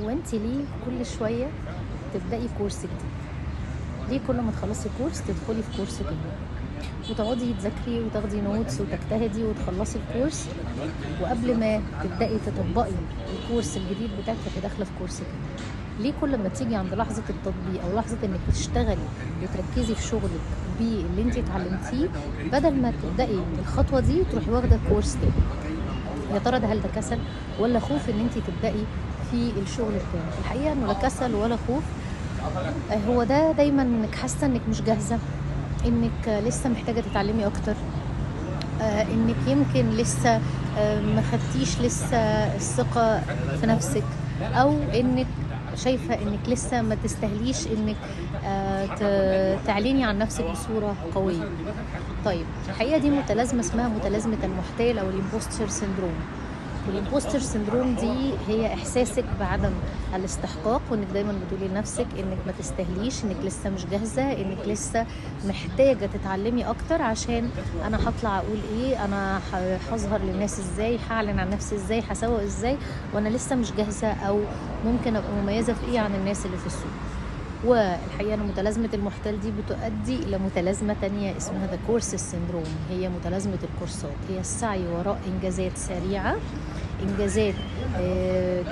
هو انت ليه كل شوية تبدأي كورس جديد؟ ليه كل ما تخلصي كورس تدخلي في كورس تاني وتقعدي تذاكري وتاخدي notes وتجتهدي وتخلصي الكورس، وقبل ما تبدأي تطبقي الكورس الجديد بتاعك تبقي داخله في كورس تاني؟ ليه كل ما تيجي عند لحظة التطبيق او لحظة انك تشتغلي وتركزي في شغلك باللي انت اتعلمتيه، بدل ما تبدأي الخطوة دي تروحي واخده كورس تاني؟ يا ترى ده هل ده كسل ولا خوف ان انت تبدأي في الشغل بتاعك؟ الحقيقة انه لا كسل ولا خوف، هو ده دايما انك حاسه انك مش جاهزة، انك لسه محتاجه تتعلمي اكتر، انك يمكن لسه ما خدتيش لسه الثقة في نفسك، او انك شايفه انك لسه ما تستاهليش انك تعلني عن نفسك بصورة قوية. طيب الحقيقة دي متلازمة اسمها متلازمة المحتال او ال imposter syndrome. وال imposter syndrome دي هي احساسك بعدم الاستحقاق، وانك دايما بتقولي لنفسك انك ما تستاهليش، انك لسه مش جاهزة، انك لسه محتاجه تتعلمي اكتر، عشان انا هطلع اقول ايه، انا هظهر للناس ازاي، هعلن عن نفسي ازاي، هسوق ازاي، وانا لسه مش جاهزة، او ممكن ابقى مميزة في ايه عن الناس اللي في السوق. والحقيقة ان متلازمة المحتال دي بتؤدي الى متلازمة تانية اسمها the course syndrome. هي متلازمة الكورسات، هي السعي وراء انجازات سريعة، انجازات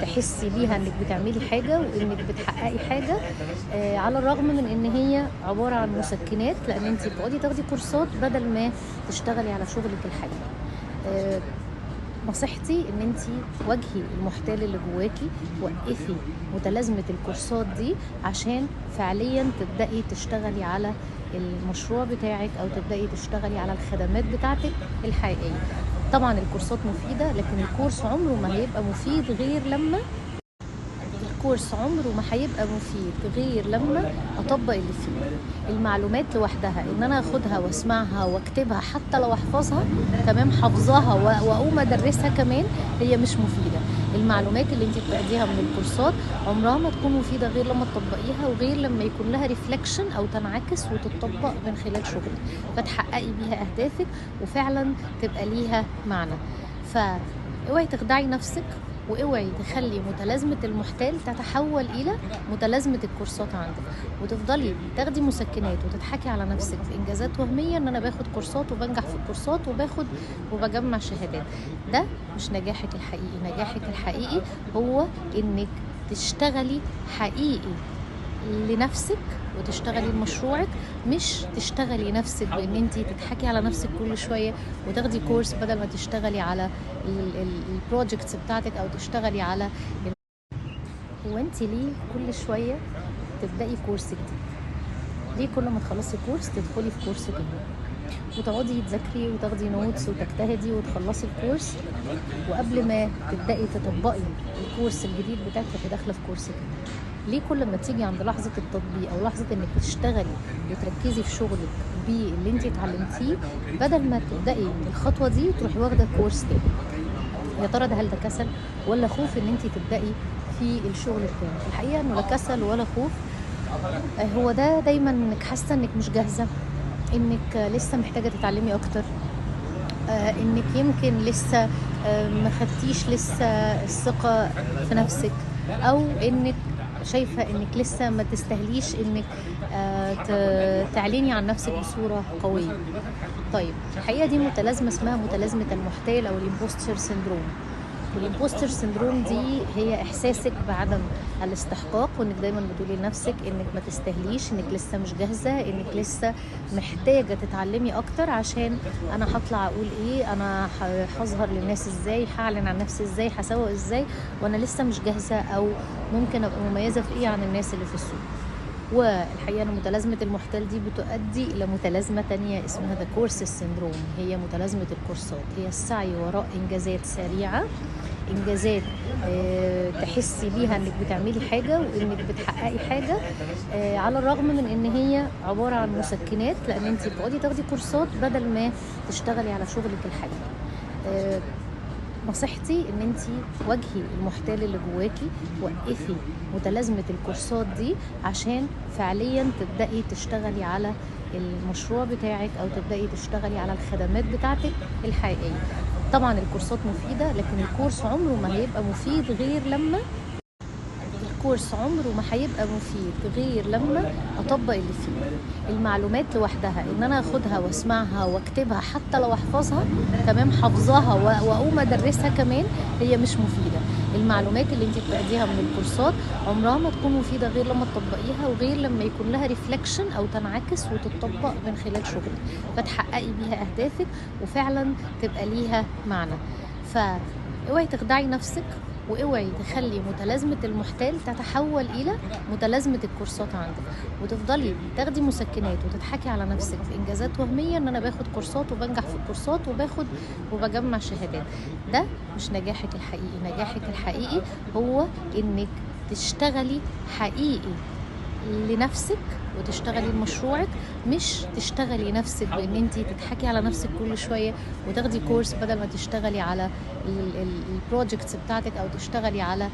تحسي بيها انك بتعملي حاجة وانك بتحققي حاجة، على الرغم من ان هي عبارة عن مسكنات، لان انت بتقعدي تاخدي كورسات بدل ما تشتغلي على شغلك الحقيقي. نصيحتي ان انت واجهي المحتال اللي جواكي، وقفي متلازمة الكورسات دي عشان فعليا تبدأي تشتغلي على المشروع بتاعك او تبدأي تشتغلي على الخدمات بتاعتك الحقيقية. طبعا الكورسات مفيدة، لكن الكورس عمره ما هيبقى مفيد غير لما الكورس عمره ما هيبقى مفيد غير لما اطبق اللي فيه. المعلومات لوحدها ان انا اخدها واسمعها واكتبها حتى لو احفظها، تمام، حافظاها واقوم ادرسها كمان، هي مش مفيدة. المعلومات اللي انت بتاخديها من الكورسات عمرها ما تكون مفيدة غير لما تطبقيها، وغير لما يكون لها reflection او تنعكس وتطبق من خلال شغلك، فتحققي بيها اهدافك وفعلا تبقى ليها معنى. فاوعي تخدعي نفسك، واوعي تخلي متلازمة المحتال تتحول إلى متلازمة الكورسات عندك، وتفضلي تاخدي مسكنات وتضحكي على نفسك بإنجازات وهمية إن أنا باخد كورسات وبنجح في الكورسات وباخد وبجمع شهادات. ده مش نجاحك الحقيقي. نجاحك الحقيقي هو إنك تشتغلي حقيقي لنفسك وتشتغلي لمشروعك، مش تشتغلي نفسك بان انت تضحكي على نفسك كل شوية وتاخدي كورس بدل ما تشتغلي على ال projects بتاعتك او تشتغلي على. هو انت ليه كل شوية تبدأي كورس جديد؟ ليه كل ما تخلصي كورس تدخلي في كورس تاني وتقعدي تذاكري وتاخدي notes وتجتهدي وتخلصي الكورس، وقبل ما تبدأي تطبقي الكورس الجديد بتاعك تبقي داخله في كورس تاني؟ ليه كل ما تيجي عند لحظة التطبيق او لحظة انك تشتغلي وتركزي في شغلك باللي انت اتعلمتيه، بدل ما تبدأي الخطوة دي تروحي واخده كورس تاني؟ يا ترى ده هل ده كسل ولا خوف ان انت تبدأي في الشغل بتاعك؟ الحقيقة انه لا كسل ولا خوف، هو ده دايما انك حاسة انك مش جاهزة، انك لسه محتاجة تتعلمي اكتر، انك يمكن لسه ما خدتيش لسه الثقة في نفسك، او انك شايفة انك لسه ما تستاهليش انك تعلني عن نفسك بصورة قوية. طيب الحقيقة دي متلازمة اسمها متلازمة المحتال او ال imposter syndrome. وال imposter syndrome دي هي احساسك بعدم الاستحقاق، وانك دايما بتقولي لنفسك انك ما تستاهليش، انك لسه مش جاهزة، انك لسه محتاجه تتعلمي اكتر، عشان انا هطلع اقول ايه، انا هظهر للناس ازاي، هعلن عن نفسي ازاي، هسوق ازاي، وانا لسه مش جاهزة، او ممكن ابقى مميزة في ايه عن الناس اللي في السوق. والحقيقة ان متلازمة المحتال دي بتؤدي الى متلازمة تانية اسمها the course syndrome. هي متلازمة الكورسات، هي السعي وراء انجازات سريعة، انجازات تحسي بيها انك بتعملي حاجة وانك بتحققي حاجة، على الرغم من ان هي عبارة عن مسكنات، لان انت بتقعدي تاخدي كورسات بدل ما تشتغلي على شغلك الحقيقي. نصيحتي ان انت واجهي المحتال اللي جواكي، وقفي متلازمة الكورسات دي عشان فعليا تبدأي تشتغلي على المشروع بتاعك او تبدأي تشتغلي على الخدمات بتاعتك الحقيقية. طبعا الكورسات مفيدة، لكن الكورس عمره ما هيبقى مفيد غير لما الكورس عمره ما هيبقى مفيد غير لما اطبق اللي فيه. المعلومات لوحدها ان انا اخدها واسمعها واكتبها حتى لو احفظها، تمام، حافظاها واقوم ادرسها كمان، هي مش مفيدة. المعلومات اللي انت بتاخديها من الكورسات عمرها ما تكون مفيدة غير لما تطبقيها، وغير لما يكون لها reflection او تنعكس وتطبق من خلال شغلك، فتحققي بيها اهدافك وفعلا تبقى ليها معنى. فاوعي تخدعي نفسك، واوعي تخلي متلازمة المحتال تتحول إلى متلازمة الكورسات عندك، وتفضلي تاخدي مسكنات وتضحكي على نفسك بإنجازات وهمية إن أنا باخد كورسات وبنجح في الكورسات وباخد وبجمع شهادات. ده مش نجاحك الحقيقي. نجاحك الحقيقي هو إنك تشتغلي حقيقي لنفسك وتشتغلي لمشروعك، مش تشتغلي نفسك بان انت تضحكي على نفسك كل شوية وتاخدي كورس بدل ما تشتغلي على ال projects بتاعتك او تشتغلي على